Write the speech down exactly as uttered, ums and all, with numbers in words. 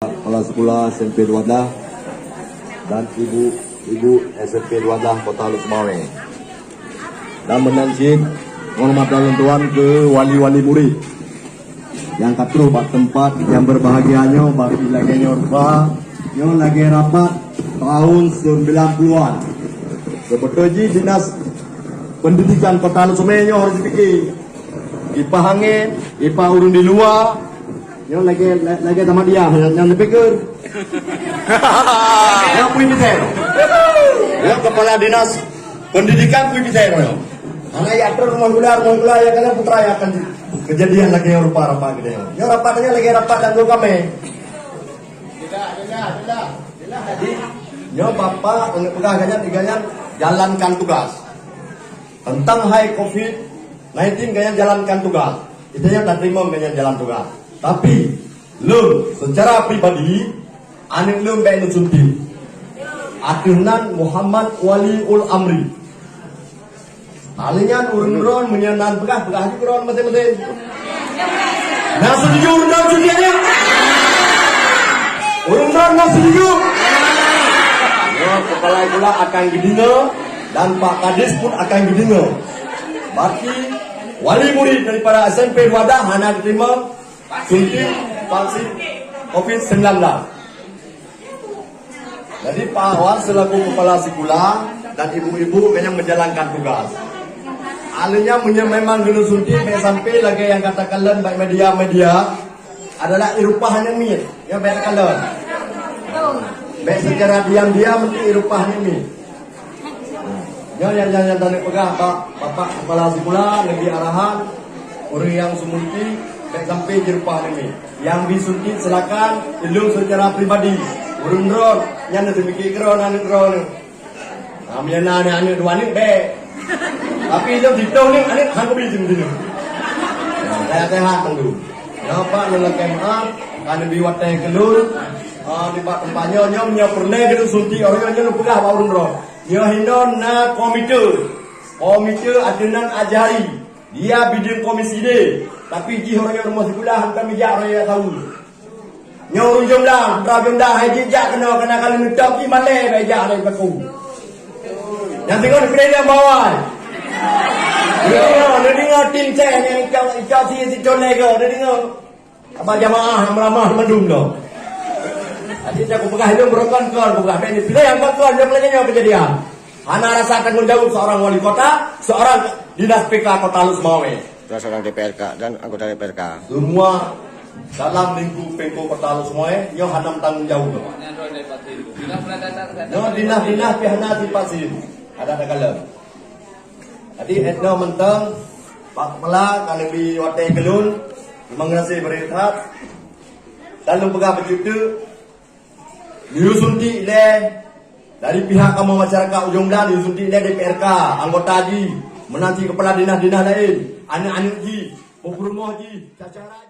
Kepala Sekolah S M P Dua Belas dan ibu-ibu S M P Dua Belas Kota Lhokseumawe. Dan meunan cit, horeumat lôn tuan keu wali-wali murit nyang ka troh bak teumpat nyang berbahagia nyoe, bak lagèe nyoe rupa, nyoe lagèe rapat tahun sembilan puluhan. Seubeutôi jih Dinas Pendidikan Kota Lhokseumawe nyoe harôh jipike. Ipah angén, ipah ureueng di luwa, nyoe lagèe, lagèe Ahmadiyah nyang, nyang dipikir. Nyoe pui pisai. Nyoe kepala dinas pendidikan pui pisai nyoe. Hana jak trok rumoh sikula, rumoh sikula jak kalon putra jak akan keujadian lagèe nyoe rupa rapat geutanyoe. Nyoe rapat nyoe lagèe rapat dan dua kamé. Jadi, nyoe bapak, peugah gobnyan, gobnyan jalankan tugas. Teuntang hai covid nineteen, gobnyan jalankan tugas. Geutanyoe tateurimong gobnyan jalan tugas. Tapi, lôn seucara pribadi, aneuk lôn bèk lôn suntik. Ateueh nan Muhammad Waliul Amri. Alèh nyan ureueng droen meunyoe nan peugah, peugah jih droen maséng-maséng. Na setuju ureueng droen suntik nyan? Ureueng droen na setuju? Nyoe kepala sikula akan geudeungö dan Pak Kadis pun akan geudeungö. Berarti wali murid daripada S M P Dua Belas hana geuteurima suntik vaksin covid sembilan belas. Jadi, Pak Wan selaku kepala sikula dan ibu-ibu nyang menjalankan tugas. Alèh nyan meunyoe memang geulôn suntik, bèk sampai lagèe nyang ka takalon bak media-media adalah irupah aneuk miet. Nyoe bèk takalon. Bèk secara diam-diam nanti irupah aneuk miet. Nyoe nyang, nyang, nyang taneuk peugah bak Bapak Kepala Sikula, neubi arahan, ureueng nyang suntik bèk sampai jirupah aneuk miet. Nyang bi suntik silakan, ilôn seucara pribadi. Ureueng droen, nyan neuteumiké keudroe aneuk droeneuh. Nah, meunyoe na aneuk dua aneuk bèk. Tapi ilôn sitoh aneuk, aneuk han kubi singoh. Nah, sehat-sehat mandum. Nyoe Pak, lôn lakèe meu'ah, ka neubi watèe keu lôn. Ah, nibak teumpat nyoe, nyoe meunyoe peureulèe keu lôn suntik, ureueng nyoe lôn peugah bak ureueng droen. Nyoe hinoe na komite. Komite ateueh nan Azhari. Dia bideueng komisi D. Tapi jih ureueng nyang rumoh sikula han ka mijak ureueng nyang tahu. Nyoe ureueng Jumlang, putra Jumlang, hai jih jak keunoe, keunoe ka lheueh neutôp jih malèe bak jak lé kaku. Nyang singoh dipilih nyang bawai. Nyoe, neudeungö tim sès nyang icok, icok si, si colek ke, neudeungö. Abang jamaah ramah mandum tu. Jadi, saya peugah ilôn beurokon-kon, peugah bèk ni. Pilih nyang kon-kon, nyang lagèe nyoe keujadian. Hana rasa tanggung jawab seorang wali kota, seorang dinas P K Kota Lhokseumawe. Dan seorang D P R K dan anggota D P R K. Semua dalam lingkup pengko Kota Lhokseumawe, nyoe hana tanggung jawab. Nyoe dinas-dinas pih hana sifat sih. Ada takalon. Jadi, 'et noe mantong, Pak Kepala, ka neubi watèe keu lôn, terima kasih bri that. Dan lôn peugah beucut teuk, neuyue suntik lé dari pihak kamoe masyarakat Ujong Blang, neuyue suntik lé D P R K, anggota jih, meunan cit kepala dinas-dinas laén, aneuk-aneuk jih, peurumoh jih, secara